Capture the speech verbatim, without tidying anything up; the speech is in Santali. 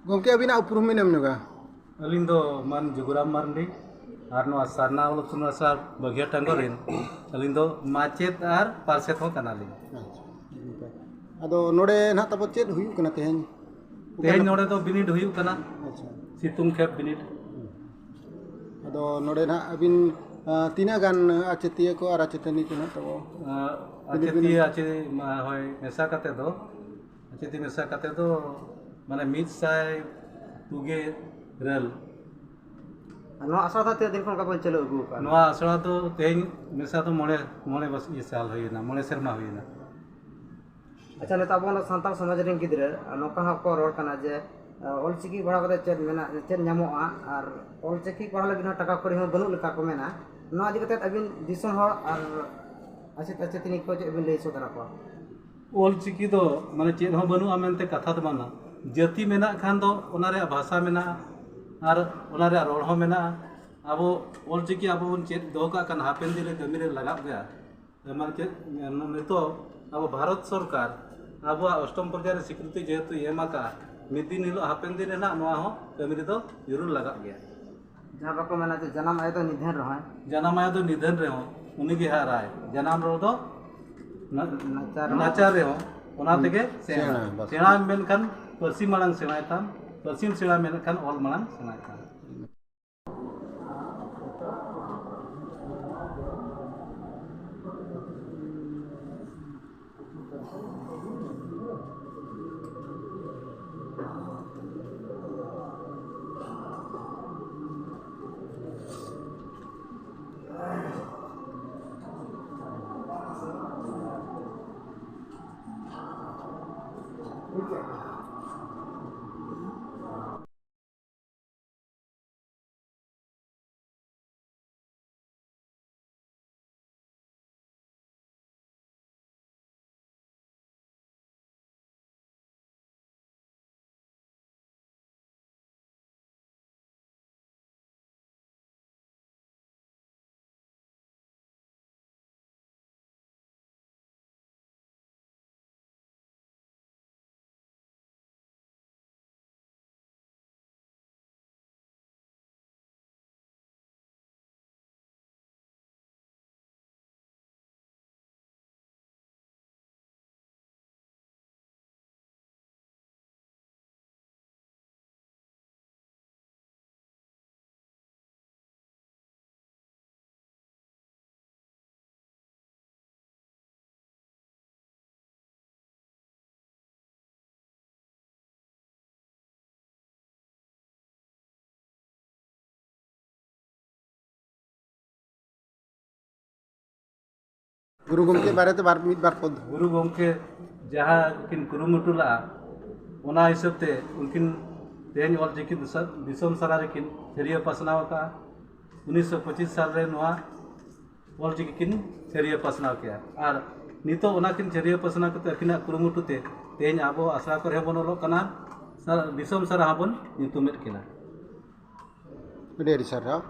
ᱜᱚᱢᱠᱮ, ᱟᱹᱵᱤᱱᱟᱜ ᱩᱯᱨᱩᱢ ᱵᱤᱱ ᱮᱢ ᱧᱚᱜᱟ᱾ ᱟᱹᱞᱤᱧ ᱫᱚ ᱢᱟᱱ ᱡᱩᱜᱩᱨᱟᱢ ᱢᱟᱨᱰᱤ, ᱟᱨ ᱱᱚᱣᱟ ᱥᱟᱨᱱᱟ ᱚᱞ ᱤᱛᱩᱱ ᱟᱥᱲᱟ ᱵᱟᱹᱜᱷᱤᱭᱟ ᱴᱟᱸᱜᱚ ᱨᱮᱱ ᱟᱹᱞᱤᱧ ᱫᱚ ᱢᱟᱪᱮᱫ ᱟᱨ ᱯᱟᱨᱥᱮᱛ ᱦᱚᱸ ᱠᱟᱱᱟᱞᱤᱧ᱾ ᱟᱪᱪᱷᱟ, ᱱᱟᱯᱟᱭ᱾ ᱟᱫᱚ ᱱᱚᱰᱮ ᱱᱟᱦᱟᱜ ᱛᱟᱵᱚ ᱪᱮᱫ ᱦᱩᱭᱩᱜ ᱠᱟᱱᱟ ᱛᱮᱦᱮᱧ? ᱛᱮᱦᱮᱧ ᱱᱚᱰᱮ ᱫᱚ ᱵᱤᱱᱤᱰ ᱦᱩᱭᱩᱜ ᱠᱟᱱᱟ, ᱟᱪᱪᱷᱟ᱾ ᱥᱤᱛᱩᱝ ᱠᱷᱮᱯ ᱵᱤᱱᱤᱰ᱾ ᱟᱫᱚ ᱱᱚᱰᱮ ᱱᱟᱦᱟᱜ ᱟᱹᱵᱤᱱ, ᱟᱸ, ᱛᱤᱱᱟᱹᱜ ᱜᱟᱱ ᱟᱪᱮᱛᱤᱭᱟᱹ ᱠᱚ ᱟᱨ ᱟᱪᱮᱛᱟᱹᱱᱤ ᱠᱚ ᱱᱟᱦᱟᱜ ᱛᱟᱵᱚ? ᱟᱸ, ᱵᱤᱱᱤᱰ ᱟᱪᱮᱛᱤᱭᱟᱹ ᱵᱤᱱᱤᱰ᱾ ᱟᱪᱮ-, ᱢᱟ, ᱦᱳᱭ, ᱢᱮᱥᱟ ᱠᱟᱛᱮ ᱫᱚ, ᱟᱪᱮᱛᱤᱭᱟᱹ ᱢᱮᱥᱟ ᱠᱟᱛᱮ ᱫᱚ ᱢᱟᱱᱮ ᱢᱤᱫ ᱥᱟᱭ ᱛᱩᱜᱮ ᱤᱨᱟᱹᱞ᱾ ᱟᱨ ᱱᱚᱣᱟ ᱟᱥᱲᱟ ᱫᱚ ᱛᱤᱱᱟᱹᱜ ᱫᱤᱱ ᱠᱷᱚᱱ ᱚᱱᱠᱟ ᱵᱚᱱ ᱪᱟᱹᱞᱩ ᱟᱹᱜᱩ ᱟᱠᱟᱫᱼᱟ? ᱱᱚᱣᱟ ᱟᱥᱲᱟ ᱫᱚ ᱛᱮᱦᱮᱧ ᱢᱮᱥᱟ ᱫᱚ ᱢᱚᱬᱮ, ᱢᱚᱬᱮ ᱵᱚᱥ-, ᱤᱭᱟᱹ ᱥᱟᱞ ᱦᱩᱭᱮᱱᱟ, ᱢᱚᱬᱮ ᱥᱮᱨᱢᱟ ᱦᱩᱭᱮᱱᱟ᱾ ᱟᱪᱪᱷᱟ, ᱱᱤᱛᱚᱜ ᱟᱵᱚ ᱚᱱᱟ ᱥᱟᱱᱛᱟᱲ ᱥᱚᱢᱟᱡᱽ ᱨᱮᱱ ᱜᱤᱫᱽᱨᱟᱹ, ᱟᱨ ᱱᱚᱝᱠᱟ ᱦᱚᱸᱠᱚ ᱨᱚᱲ ᱠᱟᱱᱟ ᱡᱮ, ᱟᱨ, ᱚᱞᱪᱤᱠᱤ ᱯᱟᱲᱦᱟᱣ ᱠᱟᱛᱮ ᱪᱮᱫ ᱢᱮᱱᱟᱜ, ᱪᱮᱫ ᱧᱟᱢᱚᱜᱼᱟ? ᱟᱨ ᱚᱞᱪᱤᱠᱤ ᱯᱟᱲᱦᱟᱣ ᱞᱟᱹᱜᱤᱫ ᱦᱚᱸ ᱴᱟᱠᱟ ᱠᱚᱲᱤ ᱦᱚᱸ ᱵᱟᱹᱱᱩᱜ ᱞᱮᱠᱟ ᱠᱚ ᱢᱮᱱᱟ᱾ ᱱᱚᱣᱟ ᱤᱫᱤ ᱠᱟᱛᱮ ᱟᱹᱵᱤᱱ ᱫᱤᱥᱚᱢ ᱦᱚᱲ ᱟᱨ ᱟᱪᱮᱛ ᱟᱪᱮᱛᱟᱹᱱᱤ ᱠᱚ ᱪᱮᱫ ᱵᱤᱱ ᱞᱟᱹᱭ ᱥᱚᱫᱚᱨ ᱟᱠᱚᱣᱟ? ᱚᱞᱪᱤᱠᱤ ᱫᱚ ᱢᱟᱱᱮ ᱪᱮᱫ ᱦᱚᱸ ᱵᱟᱹᱱᱩᱜᱼᱟ ᱢᱮᱱᱛᱮ ᱠᱟᱛᱷᱟ ᱫᱚ ᱵᱟᱝᱟ᱾ ᱡᱟᱹᱛᱤ ᱢᱮᱱᱟᱜ ᱠᱷᱟᱱ ᱫᱚ ᱚᱱᱟ ᱨᱮᱭᱟᱜ ᱵᱷᱟᱥᱟ ᱢᱮᱱᱟᱜᱼᱟ ᱟᱨ ᱚᱱᱟ ᱨᱮᱭᱟᱜ ᱨᱚᱲ ᱦᱚᱸ ᱢᱮᱱᱟᱜᱼᱟ᱾ ᱟᱵᱚ ᱚᱞᱪᱤᱠᱤ ᱟᱵᱚ ᱵᱚᱱ ᱪᱮᱫ ᱫᱚᱦᱚ ᱠᱟᱜ ᱠᱷᱟᱱ ᱦᱟᱯᱮᱱ ᱫᱤᱱ ᱨᱮ ᱠᱟᱹᱢᱤ ᱨᱮ ᱞᱟᱜᱟᱜ ᱜᱮᱭᱟ᱾ ᱢᱟᱱᱮ ᱪᱮᱫ, ᱱᱤᱛᱚᱜ ᱟᱵᱚ ᱵᱷᱟᱨᱚᱛ ᱥᱚᱨᱠᱟᱨ ᱟᱵᱚᱣᱟᱜ ᱚᱥᱴᱚᱢ ᱯᱚᱨᱡᱟᱭ ᱨᱮ ᱥᱤᱠᱨᱤᱛᱤ ᱡᱮᱦᱮᱛᱩᱭ ᱮᱢ ᱟᱠᱟᱫᱼᱟ, ᱢᱤᱫ ᱫᱤᱱ ᱦᱤᱞᱳᱜ ᱦᱟᱯᱮᱱ ᱫᱤᱱ ᱨᱮ ᱱᱟᱦᱟᱜ ᱱᱚᱣᱟ ᱦᱚᱸ ᱠᱟᱹᱢᱤ ᱨᱮᱫᱚ ᱡᱟᱹᱨᱩᱲ ᱞᱟᱜᱟᱜ ᱜᱮᱭᱟ᱾ ᱡᱟᱦᱟᱸ ᱵᱟᱠᱚ ᱢᱮᱱᱟ ᱡᱮ ᱡᱟᱱᱟᱢ ᱟᱭᱳ ᱫᱚ ᱱᱤᱫᱷᱟᱹᱱ ᱨᱮᱦᱚᱸᱭ᱾ ᱡᱟᱱᱟᱢ ᱟᱭᱳ ᱫᱚ ᱱᱤᱫᱷᱟᱹᱱ ᱨᱮᱦᱚᱸ ᱩᱱᱤ ᱜᱮ ᱦᱟᱨᱟᱭ᱾ ᱡᱟᱱᱟᱢ ᱨᱚᱲ ᱫᱚ ᱱᱟ-, ᱱᱟᱪᱟᱨ ᱨᱮᱦᱚᱸ᱾ ᱱᱟᱪᱟᱨ ᱨᱮᱦᱚᱸ ᱚᱱᱟ ᱛᱮᱜᱮ ᱥᱮᱬᱟ᱾ ᱥᱮᱬᱟ, ᱵᱟᱥ᱾ ᱥᱮᱬᱟ ᱢᱮᱱᱠᱷᱟᱱ ᱯᱟᱹᱨᱥᱤ ᱢᱟᱲᱟᱝ ᱥᱮᱬᱟᱭ ᱛᱟᱢ, ᱯᱟᱹᱨᱥᱤᱢ ᱥᱮᱬᱟ ᱢᱮᱱᱠᱷᱟᱱ ᱚᱞ ᱢᱟᱲᱟᱝ ᱥᱮᱬᱟᱭ ᱛᱟᱢ᱾ ᱜᱩᱨᱩ ᱜᱚᱢᱠᱮ ᱵᱟᱨᱮᱛᱮ ᱵᱟᱨ ᱢᱤᱫ ᱵᱟᱨ ᱯᱚᱫ᱾ ᱜᱩᱨᱩ ᱜᱚᱢᱠᱮ ᱡᱟᱦᱟᱸ ᱠᱤᱱ ᱠᱩᱨᱩᱢᱩᱴᱩ ᱞᱟᱜᱼᱟ, ᱚᱱᱟ ᱦᱤᱥᱟᱹᱵ ᱛᱮ ᱩᱱᱠᱤᱱ ᱛᱮᱦᱮᱧ ᱚᱞᱪᱤᱠᱤ ᱫᱤᱥᱚᱢ, ᱫᱤᱥᱚᱢ ᱥᱟᱨᱟ ᱨᱮᱠᱤᱱ ᱪᱷᱟᱹᱨᱭᱟᱹ ᱯᱟᱥᱱᱟᱣ ᱟᱠᱟᱫᱼᱟ᱾ ᱩᱱᱤᱥᱥᱚ ᱯᱚᱸᱪᱤᱥ ᱥᱟᱞ ᱨᱮ ᱱᱚᱣᱟ ᱚᱞᱪᱤᱠᱤ ᱠᱤᱱ ᱪᱷᱟᱹᱨᱭᱟᱹ ᱯᱟᱥᱱᱟᱣ ᱠᱮᱫᱼᱟ᱾ ᱟᱨ ᱱᱤᱛᱚᱜ ᱚᱱᱟ ᱠᱤᱱ ᱪᱷᱟᱹᱨᱭᱟᱹ ᱯᱟᱥᱱᱟᱣ ᱠᱟᱛᱮ ᱟᱹᱠᱤᱱᱟᱜ ᱠᱩᱨᱩᱢᱩᱴᱩ ᱛᱮ ᱛᱮᱦᱮᱧ ᱟᱵᱚ ᱟᱥᱲᱟ ᱠᱚᱨᱮ ᱦᱚᱸᱵᱚᱱ ᱚᱞᱚᱜ ᱠᱟᱱᱟ, ᱥᱟ- ᱫᱤᱥᱚᱢ ᱥᱟᱨᱟ ᱦᱚᱸᱵᱚᱱ ᱧᱩᱛᱩᱢᱮᱫ ᱠᱤᱱᱟ᱾ ᱟᱹᱰᱤ ᱟᱹᱰᱤ ᱥᱟᱨᱦᱟᱣ᱾